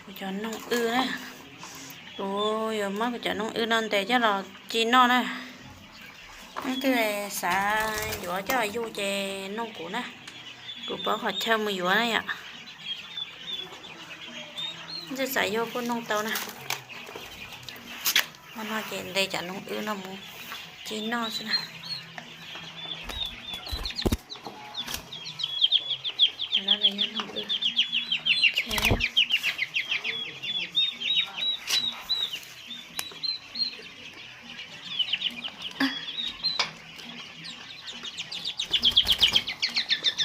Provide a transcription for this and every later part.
Cov noog w na, kuv yuav muab kuv cov noog w no ntes coj los ci noj na. Leej twg xav yuav coj los yug ces noog kuv na, kuv pov qhov chaw mus yuav na yom. Leej twg xav yug kuj noog tau na. Ua no ces ntes cov noog w no mus ci noj xwb na.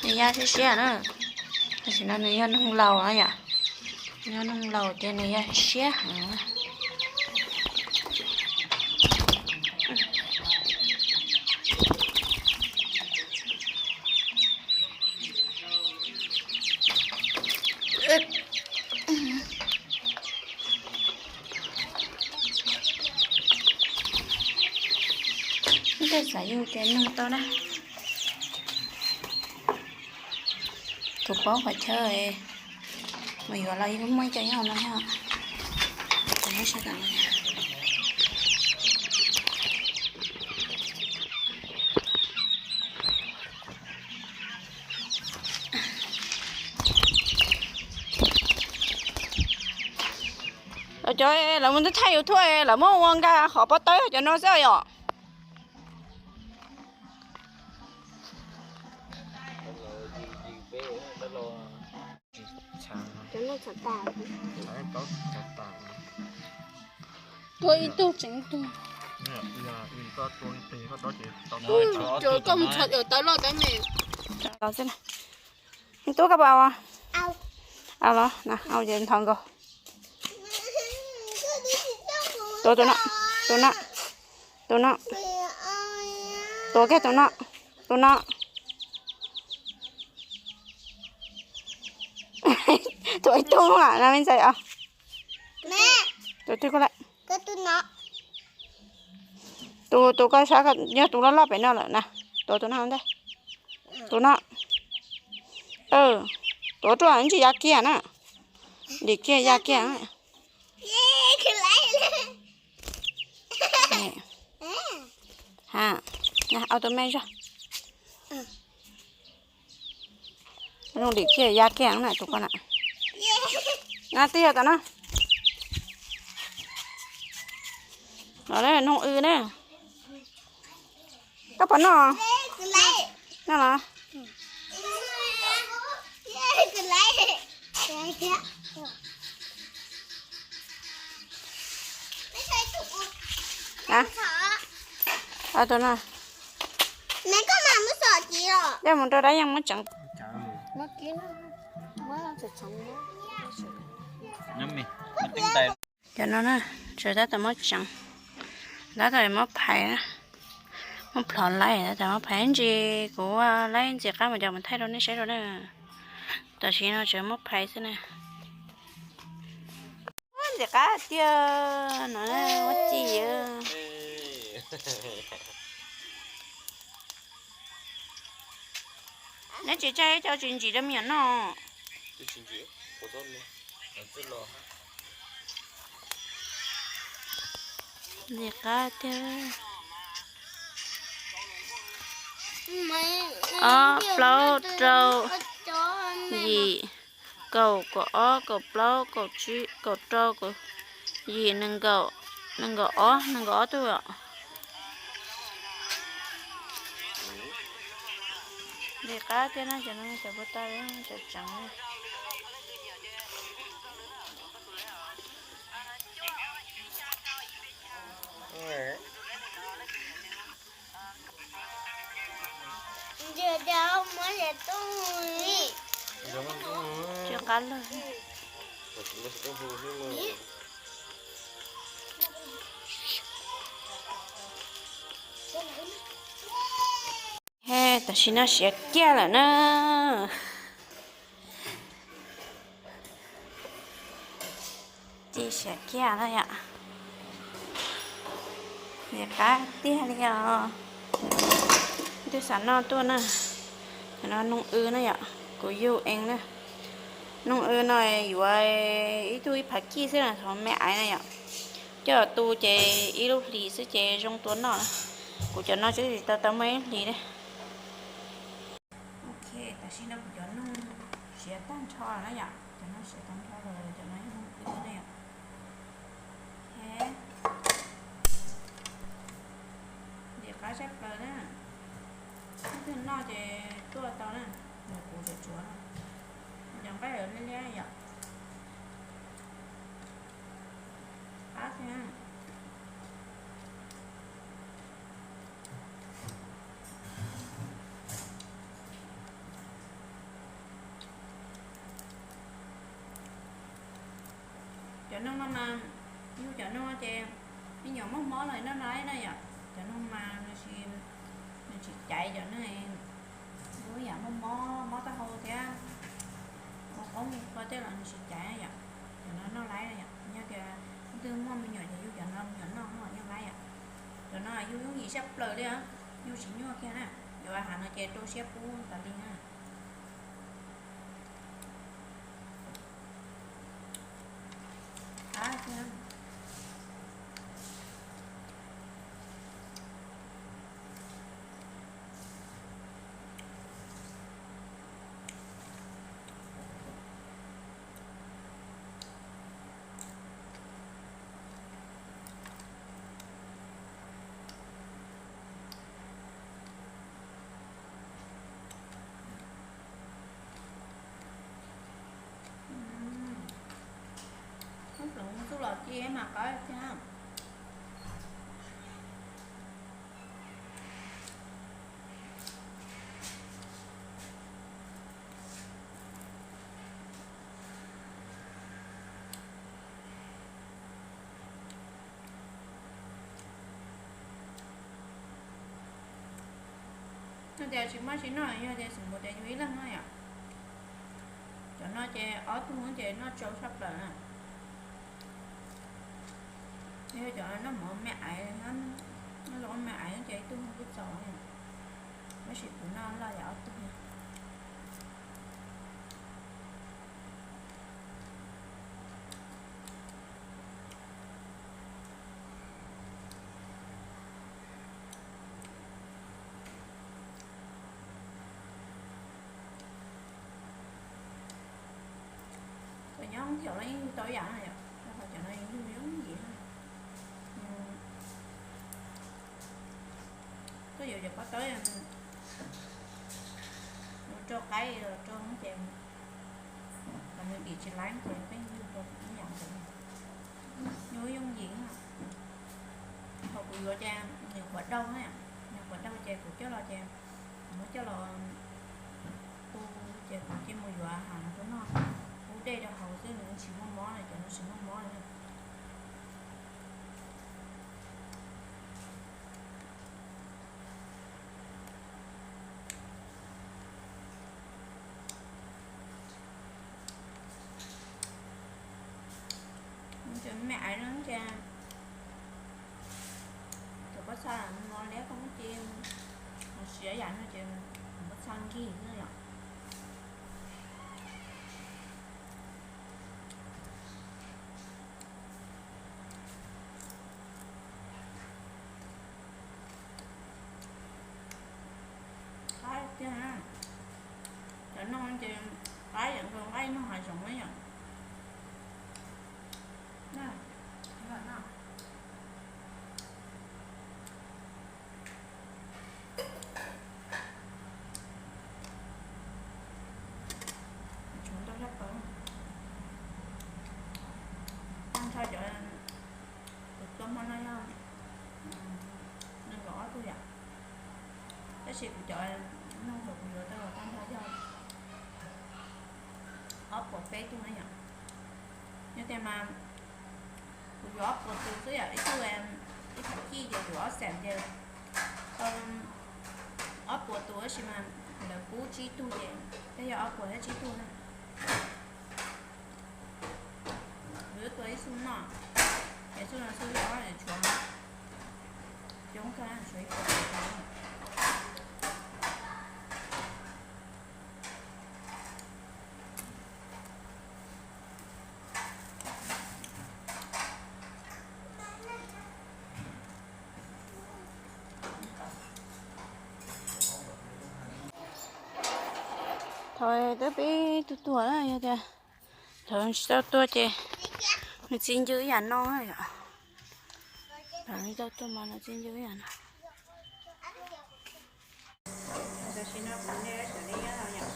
Nws ya siab siab na, tam sim no nws yog noog laus na yom. Nws yog noog laus ces nws ya siab heev. Leej twg xav yug ces noog tau na. Kuv paub qhov chaw mus yuav los yeej muaj ib co nyob no thiab. Cov lawv mus thaij YouTube lawv muab ua nkag qhov pob tawb cov no xwb yom. Tua ib tug tseem ib tug. Koj mus txhom cov tawv loj tawv me. Tub koj puas au? Au los, au ces nthos nkaus. Tua tus no, tus no, tus no. Tua kiag tus no, tus no. Tua ib tug no me ntxhais os. Tus twg kuj lawm. Tus, tus koj saib yog tus loj loj pem no lawm na. Tua tus no ntej. Tus no. Tua ruaj ntsis ya kiag na. Dim kiag ya kiag. Ha, au tus me zog. Noog dim kiag ya kiag na tus koj na. Twb yog tom no. Los na, noog w na. Koj puas noj? Noj los. Tus no. Dej mus rau dab yeej muab tseev. Cov no na, tseem tab tom muab tseev, tab tom muab phais, muab plhov laib, tab tom muab phais ntsis, kuv laib ntxim qab mus cov mus thaij rau nej saib rau na. Tam sim no tseem muab phais xwb na. Ntxim qab tiag no, ua ci. Neb tsis tsaig ib co tsis ntsim rau me nyuam noj. Ntxim qab tiag. Ob, plaub, rau, yim, kaum, kaum ob, kaum plaub, kaum tsib, kaum rau, kaum yim, nees nkaum, nees nkaum ob, nees nkaum ob tug. Ntxim qab tiag na, cov no cov puag ta tseem tseev. Tsis qab lawg. He, tam sim no siav kiag lawm na. Ci siav kiag na yom. Ntxim qab tiag li os. Twb xav noj tuaj na. Cov no noog w na yom, kuv yug eev na. Noog w no yuav ib tug ib phav kij xwb na, thov me aiv na yom. Coj tu ces ib lub hlis xwb ces zoo tua noj na. Kuv cov no twb tsis tau tau muaj ib hlis ne. Ok, tam sim no kuv cov noog siav tag nrho na yom, cov noog siav tag nrho lawm, cov no yog noog w na yom. Ntxim qab tshaj plaws na. Leej twg noj ces tuaj tau na, nws kuv tsuav tsuav no. Cov nqaij liab liab yom. Qab thiab. Cov noog no mas, yug cov noog ces me nyuam muaj mob los noj no na yom. Cov noog mas nws tsis, nws tsis caiv, cov noog yam muaj mob, mob taub hau thiab ua qoob ua qho tej los nws tsis caiv yom. Cov no noj laib na yom, yog tias leej twg muaj me nyuam ces yug cov no me nyuam noj yeej laib yom. Cov no yug yooj yim tshaj plaws li, yug tsis nyuaj kiag na. Yuav hav no ces rau siab pub tas li na. Ub, txuj los ci mas qab thiab. Yog tias tsis muaj tsis noj, yog tias xum npua tias yug ib leeg no yom. Cov no ces ob tug ces noj tsau tshaj plaws na. Yog cov noj mov me aiv, noj zoo me aiv ces ib tug kuj txaus, tab sis kuv noj loj yam ob tug. Cov nyob thiaum los yeej yug tau yam no yom, rau qhov cov no yog yug yooj yim. Koj yuav cov pob tawb, mus rau qaib los rau ces los nws dim tsis laib ces peb yug rau ib yam ntawd. Yug yooj yim. Thaum kuv yuav ces nws quav daug na, nws quav daug ces kuv coj los ces kuv muab coj los tu ces kuv cia mus yuav hav no tuaj noj, ub dej rau hauv xwb, nws tsis muaj mob na, cov no tsis muaj mob li. Ces me aiv no ces cov pob txha no liab koj muab ci, siav yam no ces pob txha nkig xwb yom. Qab tiag, cov no ces qab yam nkaus nqaij noj hav zoov na yom. Tsuav ntau zaj plaws, tag nrho cov kuv tua hmo no yog nees nkaum ob tug yom, tab sis kuv cov noog thaum kuv yuav tau los tag nrho yog ob puas peb tug na yom. Yog tias mas kuv yuav ob puas tus xwb yom, ib tug ib phav kij ces yuav ob xees ces ob puas tus, tab sis mas lawv pub tsib tug ces tej yog ob puas thiab tsib tug na. Kuv yuav tua ib xu noj, ces xu no xu ib ob tshuav coob kawg, tshuav ib puas tus. Twb pib tuag tuag na, yog tias thaum tsis tau tuag ces nws txi ncw ib yam no yom. Thaum tsis tau tuag mas nws txi ncw ib yam no. Tam sim no kuv nte cov dib no yom,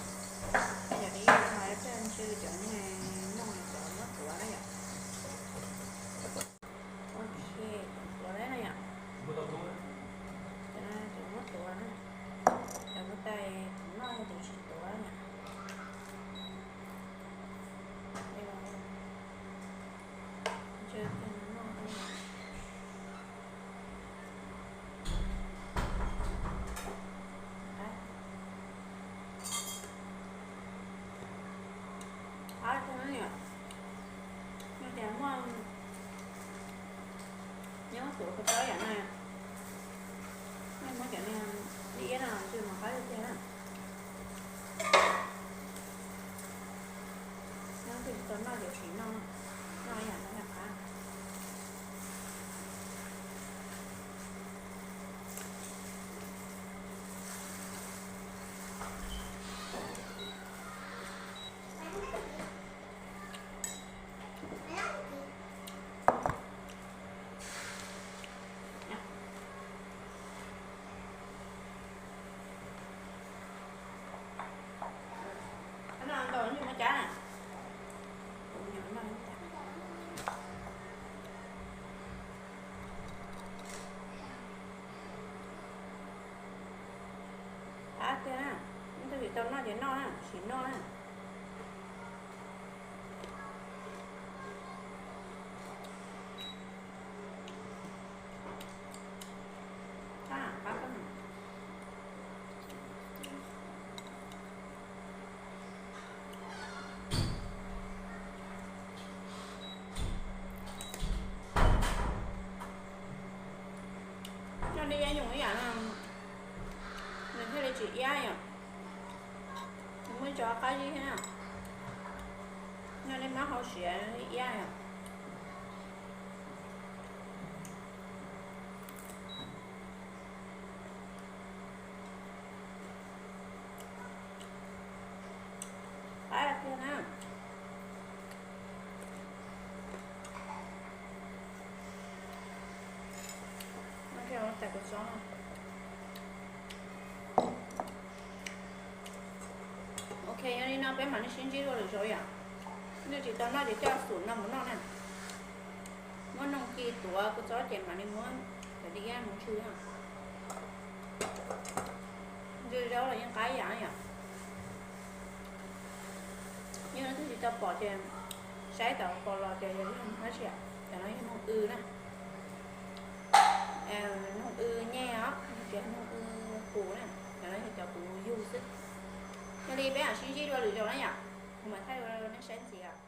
cov dib no thiaj ntsw cov nyooj cov muab tuav na yom. Ok, cov tuav na yom, cov muab tuav na, cov huab tais kuv noj yog cov tsis tuav yom. Qab tiag na yom. Yog tias muaj nyob tuav kua txob yam no, nej muab cov niag dib iab no ntsw mas qab tiag tiag na. Nyob twg tsis tau noj ces sim noj, noj yam no yam qab. Qab tiag na, nej twg tsis tau noj ces noj na, sim noj na. Noj li iab yoom ib yam no, nws thiaj li tsis iab yom. Nws muaj ib co qab zib thiab, noj li mab hau siav iab yom. Qab tiag na. Ok, yog li no peb mam li sib ntsib dua lwm zaus yom. Nej tsis tau noj ces coj xum no mus noj na. Muab noog ci tuav kua txob ces mam li muab cov dib iab mus ntsw. Ntsw zaub los yeej qab ib yam yom. Yog leej twg tsis tau pom ces saib tau pom los ces yog noog dab tsi, cov no yog noog w na. Noog w nyej os, tsis yog noog w qus na, cov no yog cov kuv yug xwb. Yog li peb mam sib ntsib dua lwm zaus na yom, kuv mam thaij dua nej saib ntxiv os.